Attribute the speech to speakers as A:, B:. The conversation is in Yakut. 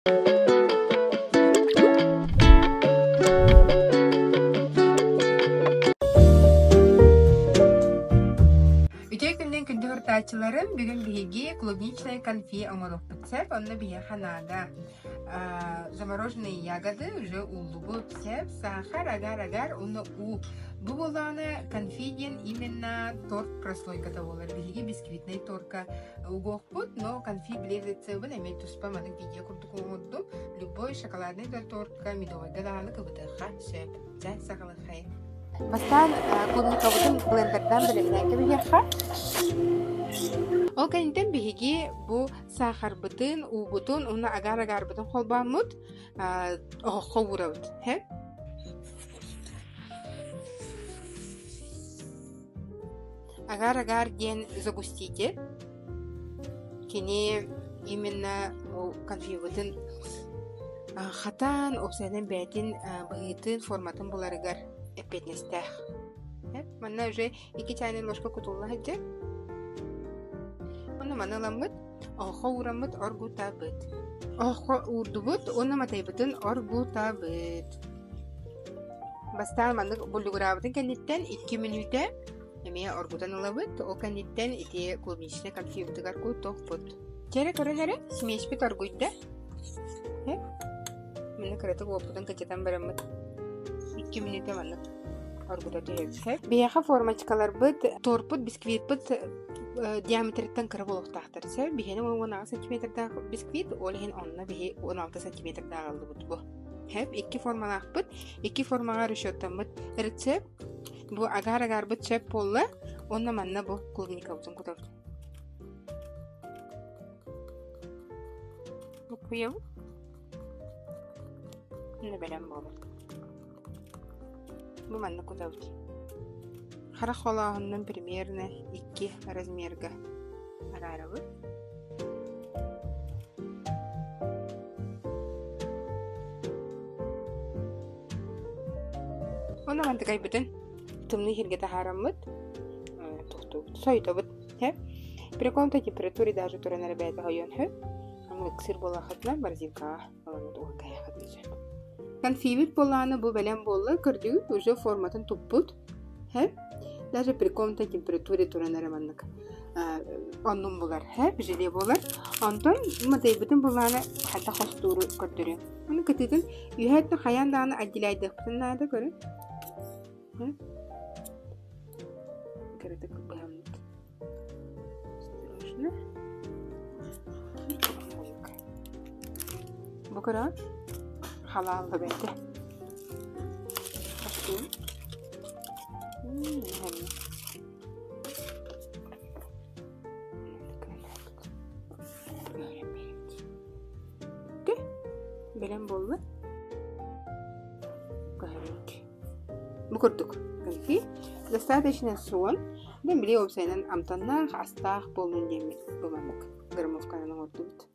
A: Үтүө күнүнэн күндү сурутааччыларым, бүгүн биһиги клубничное конфи оҥоруохпут сөп, онно биһиэхэ наада замороженные ягоды уже ууллубут сөп, сахар, агар-агар уонна уу. Бу буоллаҕына конфи диэн именно торт прослойката буолар. Биһиги бисквитнай торка угуохпут, но конфи билэр рецебын эмиэ туспа маннык видео курдук оҥордум. Любой шоколадный да тортка, медовайга даҕаны кыбытыахха сөп. Дьэ, саҕалыаххайын. Бастаан клубникабытын блендердаан бэлэмнээн кэбиһиэххэ. Ол кэнниттэн биһиги бу саахарбытын, уубутун уонна агар-агарбытын холбооммут оһоххо уурабыт. Агар-агар диэн загуститель. Кини именно бу конфивытын хатаан, уопсайынан бэйэтин быһыытын, форматын буларыгар эппиэтинэстээх. Манна уже икки чайный ложка кутулла сылдьар. Онно маны ыламмыт, оһоххо уураммыт оргутабыт. Оһоххо уурдубут уонна матайбытын оргутабыт. Бастаан маннык буллугураабытын кэнниттэн 2 мүнүүтэ эмиэ оргутан ылабыт. Ол кэнниттэн ити клубничнай конфетытыгар кутуохпут. Чэрэ көрөн эрэ, смеспит оргуйда. Маны кыратык уоппутун кыччатан бараммыт. 2 мүнүүтэ маннык оргута түһэбит. Биһиэхэ формочкаларбыт, торпут, бисквитпыт диаметрыттан кыра буолуохтаахтар. Сөп, биһиэнэ 18 сантиметрдаах бисквит, ол иһин онно биһи 16 сантиметрдаах ыллыбыт бу. Хэп, икки формалаахпыт. Икки формаҕа расчеттаммыт рецепт. Бу агар-агарбыт сөп буолла. Уонна манна бу клубникабытын кутабыт. Буккуйабыт. Инна бэлэм буолар. Бу манна кутабыт. Хара холооһуннан примерно икки размерга араарабыт. Онно мантыкайбытын тымныы сиргэ таһаараммыт, тохтуубут, сойутобут. При комнатной температуре даже туран эрэ бэйэтэ хойуон сөп. Аны ыксыыр буоллаххытына морозилкаҕа ылан уһукайаххытын сөп. Конфивит буоллаҕына бу бэлэм буолла, көрдүгүт, уже форматын туппут. Даже при комнатной температуре туран эрэ маннык оннун булар, желе буолар. Онтон матайбытын буллаҕына хайдах хостууру көрдөрүөм. Ону кытыытын үөһэ өттүн хайаан даҕаны отделяйдыахпытын наада көрүн. Кыратык быһаммыт. Осторожно. Бу көрөҕүт? Халаалла бэйэтэ. Бэлэм буолла. Бу курдук конфи достаточно суон, да били уопсайынан амтаннаах, астаах буоллун диэммит бу маннык граммовканан оҥордубут.